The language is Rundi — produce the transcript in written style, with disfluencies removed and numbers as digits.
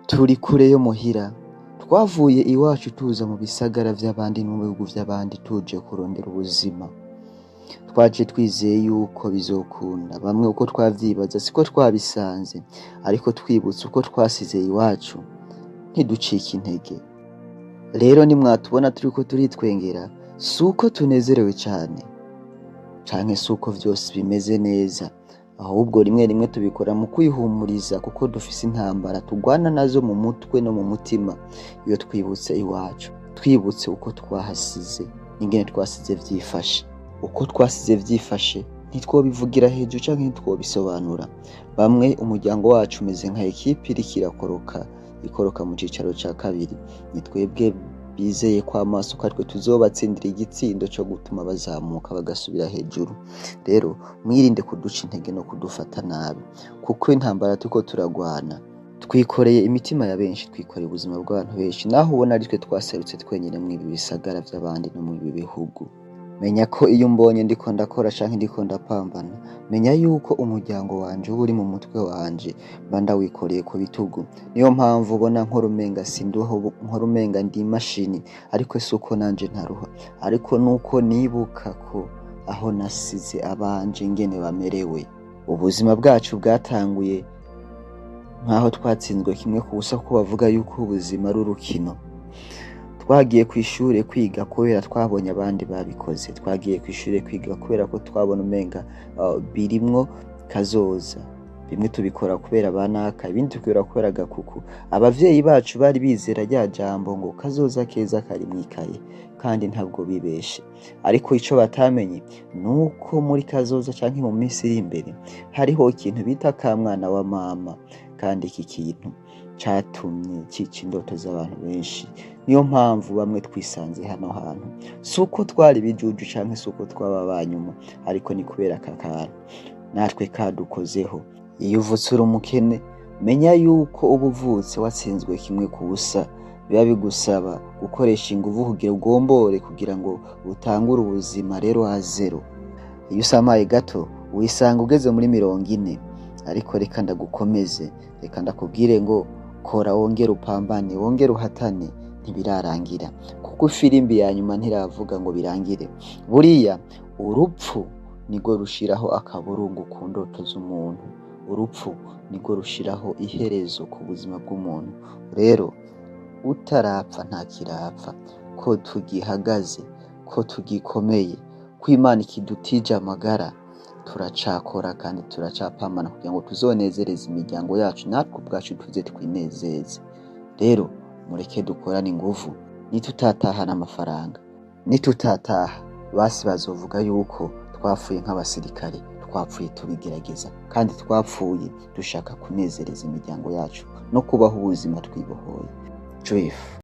Turi kure yo muhira. Twavuye iwacu tuza mu bisagara vy'abandi no mu bihugu vy'abandi tuje kurondera ubuzima. Twaje twizeye yuko bizokunda. Bamwe uko twavyibaza siko twabisanze, ariko twibutse uko twasize iwacu, ntiducike intege. Rero nimwatubona turiko turitwengera, si uko tunezerewe cane, canke si uko vyose bimeze neza, ahubwo rimwe rimwe tubikora mu kwihumuriza kuko dufise intambara tugwana nazo mu mutwe no mu mutima iyo twibutse iwacu, twibutse uko twahasize n'ingene twasize vyifashe. Uko twasize vyifashe ntitwobivugira hejuru canke ntitwobisobanura. Bamwe umuryango wacu umeze nka ekipe iriko irakoroka, ikoroka mu cicaro ca kabiri. Ni twebwe bizeye ko amaso ko aritwe tuzobatsindira igitsindo co gutuma bazamuka bagasubira hejuru. Rero mwirinde kuduca intege no kudufata nabi, kuko intambara turiko turagwana twikoreye imitima ya benshi, twikoreye ubuzima bw'abantu benshi, naho ubona aritwe twaserutse twenyene mw'ibi bisagara vy'abandi no mw'ibi bihugu. Menya ko iyo umbonye ndiko ndakora canke ndiko ndapambana, menya yuko umuryango wanje uba uri mu mutwe wanje, mba ndawikoreye ku bitugu. Niyo mpamvu ubona nkora umenga sinduha, nkora umenga ndi imashini, ariko si uko nanje ntaruha, ariko nuko nibuka ko aho nasize abanje ingene bamerewe. Ubuzima bwacu bwatanguye nk'aho twatsinzwe 1-0, kuko bavuga yuko ubuzima ari urukino. Twagiye kw'ishure kwiga kubera twabonye abandi babikoze. Twagiye kw'ishure kwiga kubera ko twabona umenga birimwo kazoza. Bimwe tubikora kubera banaka, ibindi tubikora kubera gakuku. Abavyeyi bacu bari bizera rya jambo ngo kazoza keza kari mw'ikaye, kandi ntabwo bibeshe. Ariko ico batamenye nuko muri kazoza canke mu minsi iri imbere hariho ikintu bita kamwana wa mama, kandi iki kintu catumye cica indoto z'abantu benshi. Niyo mpamvu bamwe twisanze hano hantu. Si uko twari ibijuju canke si uko twaba abanyuma, ariko ni kubera aka kantu natwe kadukozeho. Iyo uvutse uri umukene, menya yuko uba uvutse watsinzwe 1-0. Biba bigusaba gukoresha inguvu kugira ugombore, kugira ngo utangure ubuzima rero à zéro. Iyo usamaye gato wisanga ugeze muri 40. Ariko reka ndagukomeze, reka ndakubwire ngo kora, wongere upambane, wongere uhatane, ntibirarangira, kuko ifirimbi ya nyuma ntiravuga ngo birangire. Buriya urupfu nirwo rushiraho akaburungu ku ndoto z'umuntu. Urupfu nirwo rushiraho iherezo ku buzima bw'umuntu. Rero utarapfa ntakirapfa. Ko tugihagaze, ko tugikomeye, ko Imana ikidutije amagara, turacakora kandi turacapambana kugira ngo tuzonezereze imiryango yacu, natwe ubwacu tuze twinezeze. Rero mureke dukorane inguvu. Nitutatahana amafaranga, nitutataha, basi bazovuga yuko twapfuye nk'abasirikare, twapfuye tubigerageza, kandi twapfuye dushaka kunezereza imiryango yacu no kubaho ubuzima twibohoye. Joyf.